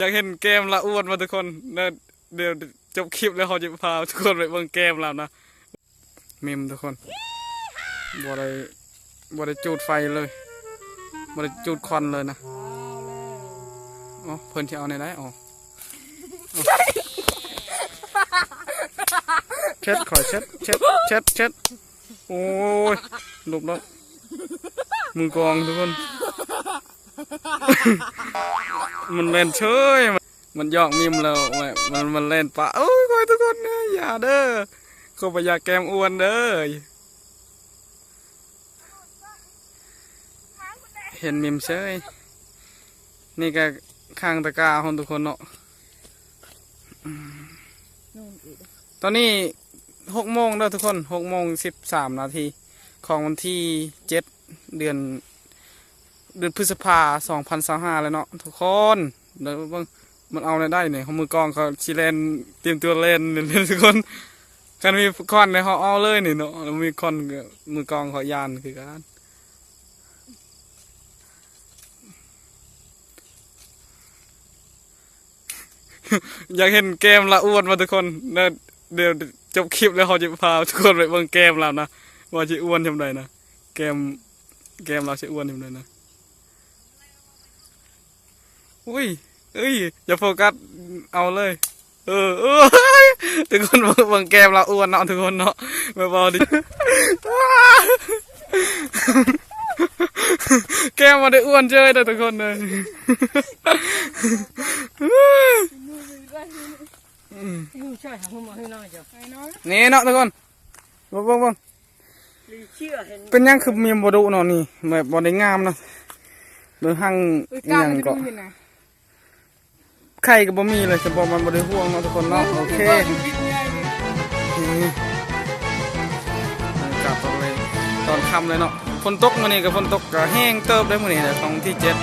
ຢາກເຫັນແກ້ມລາວອວນບໍ່ທຸກຄົນ? ແລ້ວດຽວຈົບຄລິບແລ້ວ ເຮົາຈະພາທຸກຄົນໄປເບິ່ງແກ້ມລາວນະ. ເມັມທຸກຄົນ ບໍ່ໄດ້ ບໍ່ໄດ້ຈູດໄຟເລີຍ ບໍ່ໄດ້ຈູດຄວັນເລີຍນະ. ອໍ ເພິ່ນຊິເອົາແນວໃດ? ອໍ ເຊັດ ຂ້ອຍເຊັດ ເຊັດ ເຊັດ ເຊັດ. ໂອ້ຍ ຫຼົບແລ້ວ ມືກອງທຸກຄົນ ມັນແລ່ນເຊີຍ ມັນຢອກມິມແລ້ວ ມັນ ມັນແລ່ນປະ. ໂອ້ຍ ຂ້ອຍທຸກຄົນ ຢ່າເດີ ຂ້ອຍບໍ່ຢາກແກ້ມອ້ວນເດີ. ເຫັນມິມເຊີຍ. ນີ້ກະຂ້າງຕະກາເຮົາທຸກຄົນເນາະ. ຕອນນີ້ຫົກໂມງເດີທຸກຄົນ ຫົກໂມງສິບສາມນາທີ ຂອງວັນທີເຈັດ ເດືອນ ເດືອນພຶດສະພາ ສອງພັນຊາວຫ້າແລ້ວເນາະທຸກຄົນ. ເບິ່ງ ມັນເອົາແນວໃດນີ້ ຂອງມືກອງເຂົາຊິແລ່ນ ຕຽມຕົວແລ່ນນີ້ທຸກຄົນ. ຄັນມີຄວັນນີ້ເຮົາເອົາເລີຍນີ້ເນາະ ແລ້ວມີຄວັນກະມືກອງເຂົາຢ້ານຄືກັນ. ຢາກເຫັນແກ້ມລາວອວນບໍ່ທຸກຄົນ? ແລ້ວດຽວຈົບຄລິບແລ້ວ ເຮົາຈະພາທຸກຄົນໄປເບິ່ງແກ້ມລາວນະ ວ່າຊິອ້ວນສ່ຳໃດນະ. ແກ້ມ ແກ້ມລາວຊິອ້ວນສ່ຳໃດນະ. ອຸ້ຍ ເອີຍ ຢ່າໂຟກັສ ເອົາເລີຍ. ເອີ ເອີຍ ທຸກຄົນເບິ່ງ ເບິ່ງແກ້ມລາວອ້ວນເນາະ ທຸກຄົນເນາະ ແບບວ່າດີ ແກ້ມບໍ່ໄດ້ອ້ວນເຈີຍເດີທຸກຄົນເອີຍ. ນີ້ເນາະທຸກຄົນ ເບິ່ງ ເບິ່ງ ເບິ່ງ ເປັນຫຍັງຄືມີມບໍ່ດຸເນາະ ນີ້ແບບບໍ່ໄດ້ງາມນະ ໂດຍຮັ່ງອີ່ຫຍັງເກາະ ໄຂ່ກໍບໍ່ມີເລີຍ ສະເພາະມັນບໍ່ໄດ້ຫ່ວງເນາະທຸກຄົນເນາະ. ໂອເຄ ນີ້ ບັນຍາກາດຕອນແລງ ຕອນຄ່ຳເລີຍເນາະ ຝົນຕົກ ມື້ນີ້ກໍຝົນຕົກ ກໍແຮງເຕີບເດ້ມື້ນີ້ນະ ຂອງວັນທີເຈັດ